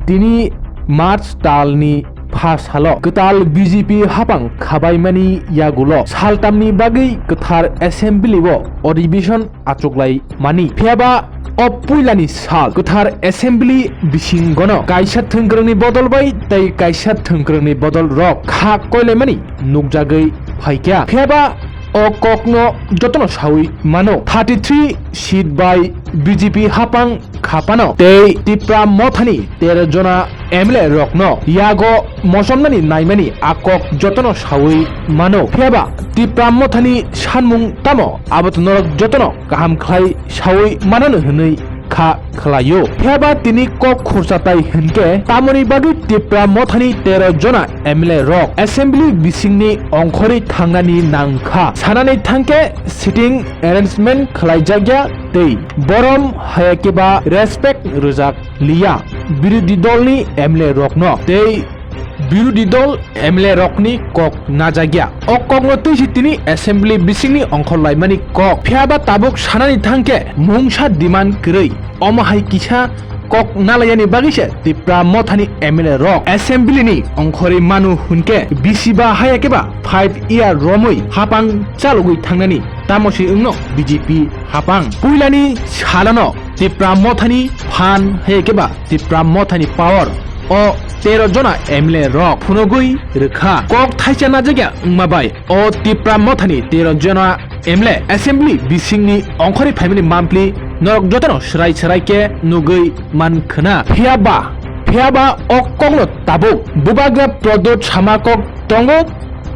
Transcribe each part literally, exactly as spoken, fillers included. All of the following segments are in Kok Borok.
Tini March talni pha salo kwtal B J P hapang khabaimani yagulo saltamni bagwi kwthar assembly o adhibeshon achuklaimani. Phiyaba o puilani sal kwthar assembly bisingono kaisa thwngkwrwngni bodol bai tei kaisa thwngkwrwngni bodol rok kha koilaimani nukjagwi phaikha. Phiyaba o kokno jotono sawi mano, thirty three seat bai B J P hapang khapano tei Tipra Mothani tero jona M L A rokno yago mochomnani naimani a kok jotono sawi mano. Phiyaba Tipra Mothani sanmung tamo, abo to norok jotono kaham khlai sawi manano hwnwi kha khlaio. Phiyaba tini kok khursa tai hwnkhe tamoni bagwi Tipra Mothani tero jona M L A rok assembly bisingni ongkhorwi thangnani nangkha. Sanani thangkhe sitting arrangement khlaijakya tei borom hayakeba respect rwjak liya birodhi dolni M L A rokno tei birodhi dol M L A rokni kok najagya. O kokno twi si tini assembly bisingni ongkhor laimani kok. Phiyaba tabuk sanani thangkhe mungsa demand kwrwi omo hai kisa kok nalaiyani bagwi se Tipra Mothani M L A rok assembly ni ongkhorwi manu hwnkhe bisi ba haya khe ba five year romwi hapang chalogwi thangnani tamo se wngno B J P hapang. Puilani salano Tipra Mothani phan haya khe ba Tipra Mothani power o tero jona M L A rok phunugwi rwkha. Kok thaisa najagya wngma bai o Tipra Mothani tero jona M L A assembly bisingni ongkhorwi phaimani mampli norok jotono swrai swrai khe nugwi man khwna. Phiyaba, phiyaba o kokno tabuk bubagra Pradyot sama kok tongo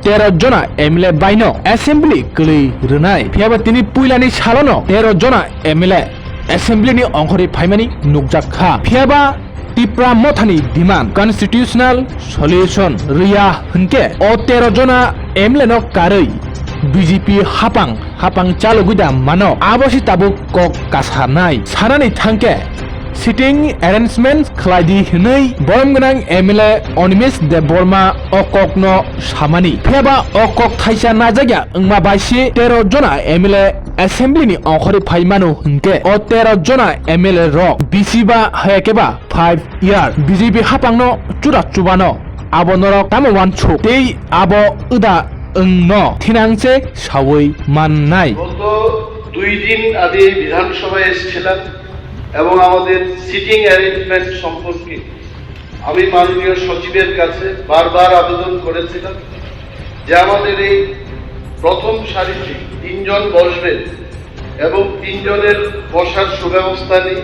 tero jona M L A baino assembly kwlwi rwnai. Phiyaba tini puilani salono tero jona M L A assembly ni ongkhorwi phaimani nukjak kha. Phiyaba Tipra Mothani demand constitutional solution rwya hwnkhe o tero jona M L A no karwi B J P hapang hapang chalogwi da mano, abo se tabuk kok kasarnai. Sanani thangkhe sitting arrangement khlai di hwnwi borom gwnang M L A Animesh Debbarma o kokno samani. Phiyaba o kok thaisa najagya wngma bai se tero jona M L A assembly ni ongkhorwi phai mano hwnkhe o tero jona M L A rok bisi ba haya khe ba five year B J P hapangno chura chubano abo norok tamo wansuk tei abo wda wngno thinang se sawi mannai. গত দুই দিন আগে বিধানসভায় এসেছিলাম এবং আমাদের sitting arrangement সম্পর্কে আমি মাননীয় সচিবের কাছে বারবার আবেদন করেছিলাম যে আমাদের এই প্রথম সারিতে তিনজন বসবেন এবং তিনজনের বসার সুব্যবস্থা নেই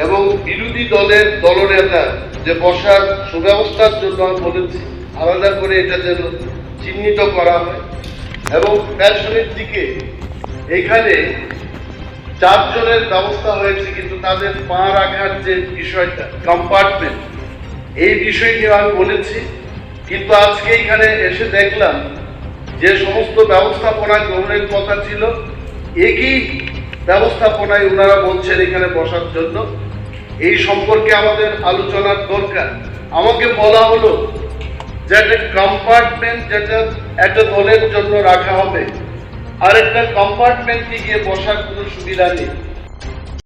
এবং বিরোধী দলের দলনেতা যে বসার সুব্যবস্থার জন্য আমি বলেছি, আলাদা করে এটা যেন চিহ্নিত করা হয় এবং পেছনের দিকে এখানে চারজনের ব্যবস্থা হয়েছে, কিন্তু তাদের পা রাখার যে বিষয়টা, কম্পার্টমেন্ট, এই বিষয় নিয়ে আমি বলেছি। কিন্তু আজকে এখানে এসে দেখলাম যে সমস্ত ব্যবস্থাপনা গ্রহণের কথা ছিল, একই ব্যবস্থাপনায় ওনারা বলছেন এখানে বসার জন্য। এই সম্পর্কে আমাদের আলোচনার দরকার। আমাকে বলা হলো যে একটা কম্পার্টমেন্ট যেটা একটা দলের জন্য রাখা হবে, আর একটা কম্পার্টমেন্টে গিয়ে বসার কোনো সুবিধা নেই।